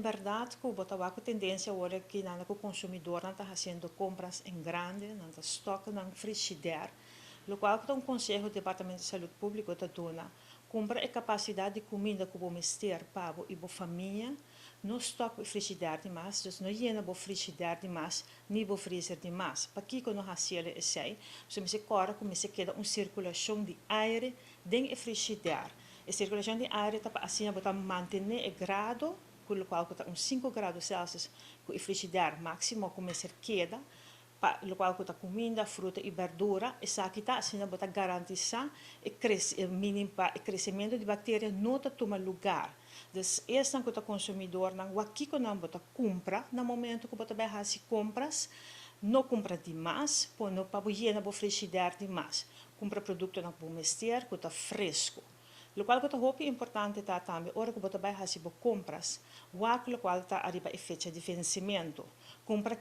berdad cu bo ta wak cu tendencia ora cu nan cu consumidornan ta haciendo compras en grande, nan ta stock nan frigidaire, locual ta un conseho Departamento di Salud Publico ta duna: cumpra e capacidad di cuminda cu bo mester pa bo y bo famia, no stock frigidaire di mas, dus no yena bo frigidaire di mas, ni bo freezer di mas. Pakico no haci esey? So mester corda cu mester keda un circulacion di aire den e frigidaire. E circulacion di aire ta pa asina bo ta mantene e grado, cu locual ta un 5 grado Celsius, cu e frigidaire maximo cu mester keda, pa locual ta cuminda, fruta y berdura, esaki ta asina bo ta garantisa e minimo pa e crecemento di bacteria no ta tuma luga. Dus esnan cu ta consumidornan, wak kico nan bo ta cumpra na momento cu bo ta bay haci compras, no cumpra di mas, pa no pa yena bo frigidaire di mas. Cumpra productonan cu bo mester, cu ta fresco. Locual cu ta hopi importante ta tambe, ora cu bo ta bay haci bo compras, wak locual ta ariba e fecha di vencimento. Cumpra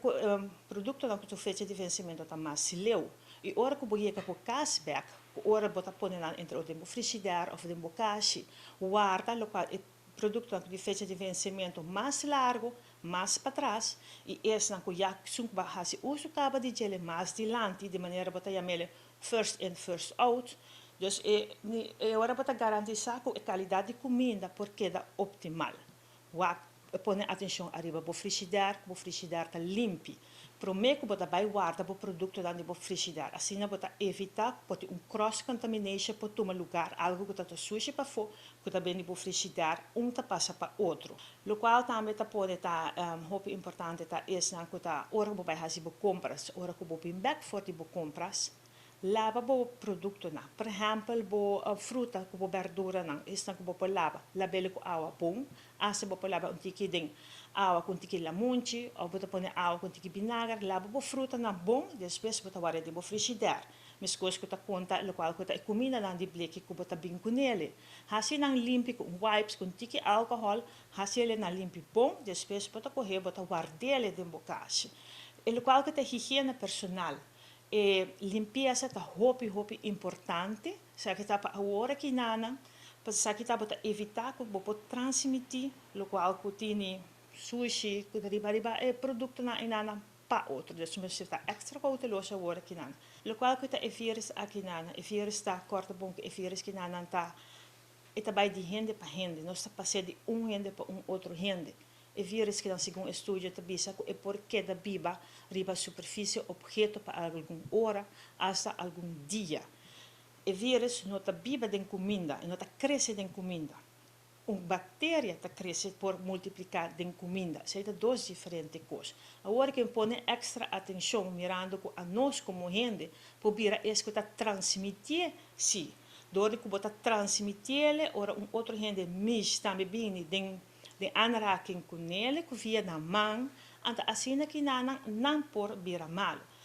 productonan cu fecha di vencimento ta mas leu. Y ora cu bo yega cu cas bek, ora bo ta pone nan entre den frigidaire of den bo cashi, warda locual e producto di fecha di vencimento mas largo, mas patras, y esnan cu ya esun cu hasi uso caba di dje mas dilanti, di manera bo ta yam'e first in, first out. Dus e ora bo ta garantisa cu e calidad di cuminda por keda optimal. Wak, pone atencion ariba bo frigidaire ta limpi. Prome cu bo ta bay warda bo producto den bo frigidaire. Asina bo ta evita cu un cross contamination por tuma luga, algo cu ta sushi pafo, cu ta den bo frigidaire, un ta pasa pa otro. Locual tambe ta pone ta hopi importante ta esnan cu ta ora bo bay haci bo compras, ora cu bo bin back for di bo compras, laba bo productonan. Por ehempel, bo fruta cu bo berduranan, esnan cu bo por laba, lab'e cu awa bon, hasta bo por laba un tiki den awa cu tiki lamunchi, of bo pone awa cu tiki vinager, laba bo frutanan bon, despues bo ta warda den bo frigidaire. Mescos cu ta conta locual cu ta e cumindanan di bleki cu bo ta bin cune. Haci nan limpi cu wipes, cu tiki alcohol, haci nan limpi bon, despues bo ta coge, bo ta ward'e den bo cas. E locual cu ta higiene personal. E limpieza ta hopi hopi importante, esaki ta pa awor aki nana, pa esaki ta pa evita cu bo por transmiti locual cu tin sushi, cu riba riba e productonan inana pa otro. Dus mester ta extra cauteloso awor aki nana. Locual cu ta e virus aki nana, e virus ta corta bon, e virus aki nana ta e ta bay di hende pa hende, no ta pasa di un hende pa un otro hende. E virus cu segun estudio ta bisa cu e por keda biba riba superficie obheto pa algun ora, hasta algun dia. E virus no ta biba den cuminda, no ta crece den cuminda. Un bacteria ta crece por multiplica den cuminda. Esey ta dos diferente cos. Awor cu pone extra atencion mirando cu nos como hende, por bira es cu ta transmiti si. Door cu bo ta transmiti, ora un otro hende mishi tambe bini den aanraking cu ne, cu via na man, anto asina cu nan por bira malo.